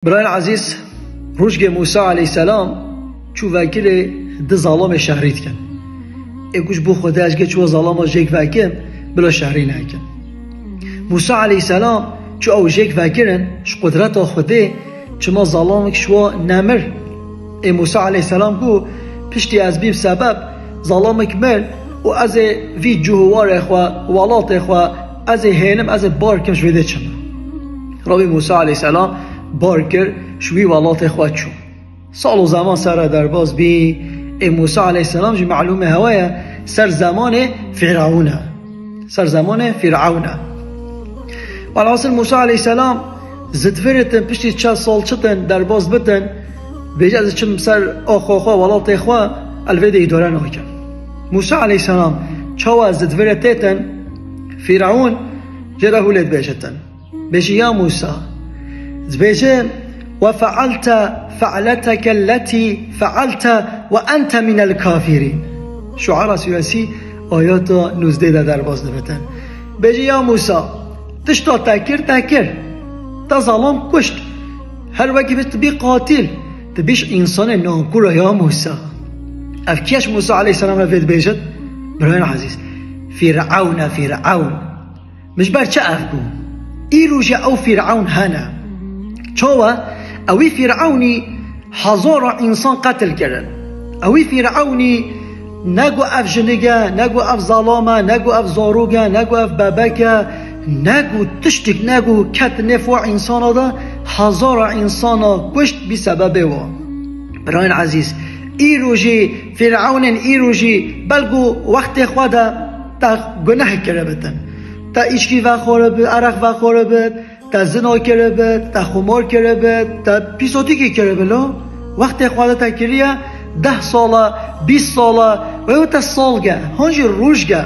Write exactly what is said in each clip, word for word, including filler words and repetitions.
Birayên ezîz, rojgê Mûsa aleyhisselam çû vekirê di zalamê şehrî dikin. Ê ku ji bo Xwedê ez gê çû zalama jêk vekim, bila şehrî nekin. Mûsa aleyhisselam çû ew jêk vekirin, ji qudreta Xwedê çima zalamik ji wa nemir. Ê Mûsa aleyhisselam ku piştî ez bîm sebeb, zalamik mir û ez ê vî cih û warê xwe, welatê xwe, ez ê hênim, ez ê bar kim ji wê dê çim. Rabî Mûsa aleyhisselam bar kir, ji wî welatê xwe çû. Sal û zeman ser re derbas bî, ê Mûsa aleyhisselam jî melûmê hewe ye, ser zemanê Fîrewn e. Ser zemanê Fîrewn e. Welhasil Mûsa aleyhisselam zidviritin, piştî çend sal çitin, derbas bitin, bêje ez çim ser axa xwe, welatê xwe, ez vê dê îdare nakim. Mûsa aleyhisselam çawa zidvirê têtin, Fîrewn jê re hûlê dibêjitin. Bêjî, ya Mûsa, dibêje, "Ve fealte fe'leteke lletî fealte ve ente minel kafirîn." Şuara suresi ayeta nûzdeh de derbas dibitin. Bêjî, ya Mûsa, tişta te kir, te kir. Te zalam kuşt. Her wekî bî tu bî qatil. Tu bî ji însanê nankûr e, ya Mûsa. Ev kî ye ji Mûsa aleyhisselam re vê dibêjit? Birayên ezîz, Fîrewn e, Fîrewn. Min ji ber çi ev got? Îro jî ew Fîrewn hene. Çawa? Ewî Fîrewnî hezara însan qetil kirin. Ewî Fîrewnî ne got ev jinik e, ne got ev zalam e, ne got ev zarok e, ne got ev bebek e, ne got tiştik, ne got ket nêf wa însana de, hezara însana kuşt bî sebebê wa. Birayên ezîz, îro jî Fîrewnên îro jî belku wextê xwe de te guneh kiribit. Te îçkî vexwaribit, ereq vexwaribit, te zina kiribit, te xumar kiribit, te pîsotikî kiribit lo. Wextê xwe de te kiriye deh sala, bîst sala, wê te salge, han jî rojge.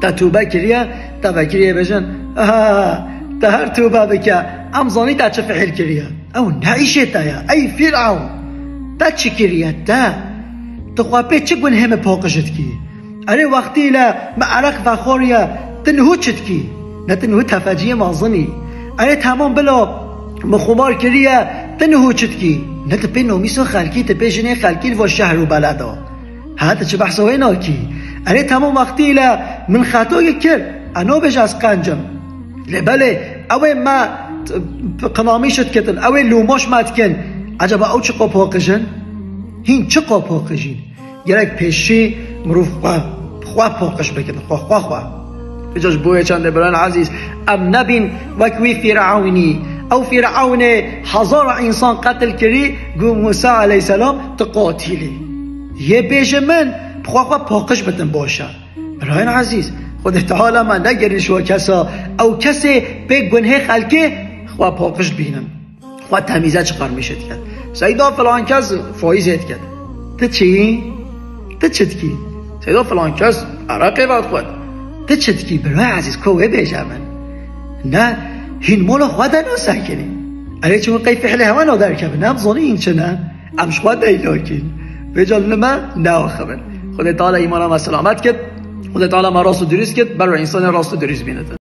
Te tûbe kiriye, te vekiriye bêjin, "Ah, te her tûbe bike, em zanî te çi fiil kiriye." Ew ne îşê te ye, ey Fîrewn! Te çi kiriye te? Tu xwe pê çi gunhê min paqij dikî? Erê wextî le min ereq vexwariye, tu niho çi dikî? Ne tu niho tefeciyê mezin î. Erê temam bila min xumar kiriye, tu niho çi dikî? Ne tu pê namîsa xelkî, tu pê jinê xelkî li va şehr û beleda. Ha, tu çi behsa wê nakî? Erê temam wextî le min xetayê kir. Ez nabêjim ez qenc im. Lê belê, ew ê me t-, qinamîş dikitin, ew ê lûmaş me dikin. Ecaba ew çiqa paqij in? Hîn çiqa paqij in? Gerek pêşî mirov xwe, xwe paqij bikin, xwe, xwe, xwe. Vêca ji bo yê çendê birayên ezîz, em nebîn wek wî Fîrewnî. Ew Fîrewnê hezara însan qetil kirî, got Mûsa aleyhisselam, tu qatil î. Yê bêje min, bi xwe xwe paqij bitin baş e. Birayên ezîz, Xwedê Teala me negerî ji we kesa, ew kesê pê gunhê xelkê xwe paqij dibînin. Xwe temîze çiqarmîşê diket. Seyda filan kes faîzê diket. Tu çi yî? Tu çi dikî? Seyda filan kes ereqê vedixwet. Tu çi dikî? Birayê ezîz, ko wê bêje min? Ne, hîn mala xwe de nasekinî. Erê çi hûn qey fiilê hewe naderkevin? Em zanî hîn çi ne? Em ji xwe deylakîn. Vêca li me neaxivin. Xwedê Teala îmana me selamet kit. Xwedê Teala me rast û dirûst kit. Ber we însanê rast û dirûst bînitin.